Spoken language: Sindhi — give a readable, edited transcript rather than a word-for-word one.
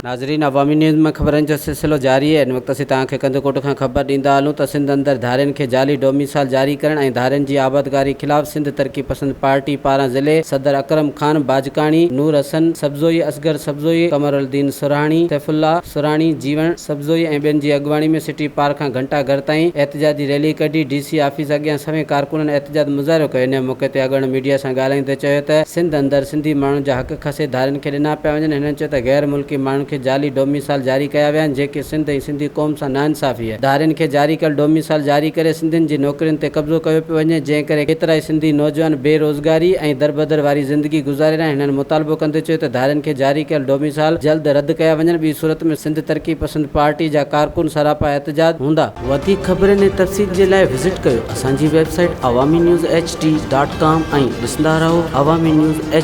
ناظرين عوامي نيوز ۾ خبرن جو سلسلو جاري آهي ان وقت اسين توهان کي ڪنڌڪوٽ کان خبر ڏيندا هلون ته سنڌ اندر ڌارين کي جعلي ڊوميسائل جاري ڪرڻ ۽ ڌارين جي آبادگاري خلاف سنڌ ترقي پسند پارٽي پاران ضلعي صدر اڪرم خان باجڪاڻي، نور حسن سبزوئي، اصغر سبزوئي، قمرالدين سرهاڻي، سيف الله سرهاڻي، جيوڻ سبزوئي ۽ ٻين جي اڳواڻي ۾ سٽي پارڪ کان گهنٽا گهر تائين احتجاجي ريلي ڪڍي ڊي سي آفيس اڳيان سوين ڪارڪنن احتجاج مظاهرو ڪيو انهي موقعي تي اڳواڻن ميڊيا سان ڳالهائيندي چيو ته سنڌ اندر سنڌي ماڻهن جا حق کسي ڌارين کي ڏنا پيا وڃن هنن چيو ته غير ملڪي ماڻهن کي جعلي ڊوميسائل جاري ڪيا ويا آهن جيڪي سنڌ ۽ سنڌي قوم سان ناانصافي آهي ڌارين کي جاري ڪيل ڊوميسائل جاري ڪري سنڌين جي نوڪرين تي قبضو ڪيو پيو وڃي جنهن ڪري ڪيترائي سنڌي نوجوان بي روزگاري ۽ دربدر واري زندگي گذاري رهيا آهن هنن مطالبو ڪندي چيو ته ڌارين کي جاري ڪيل ڊوميسائل جلد رد ڪيا وڃن ٻي صورت ۾ سنڌ ترقي پسند پارٽي جا ڪارڪن سراپا احتجاج هوندا. وڌيڪ خبرن ۽ تفصيل جي لاء وزٽ ڪيو اسان جي website Awami news H D dot com ۽ ڏسندا رهو عوامي نيوز ايڇ.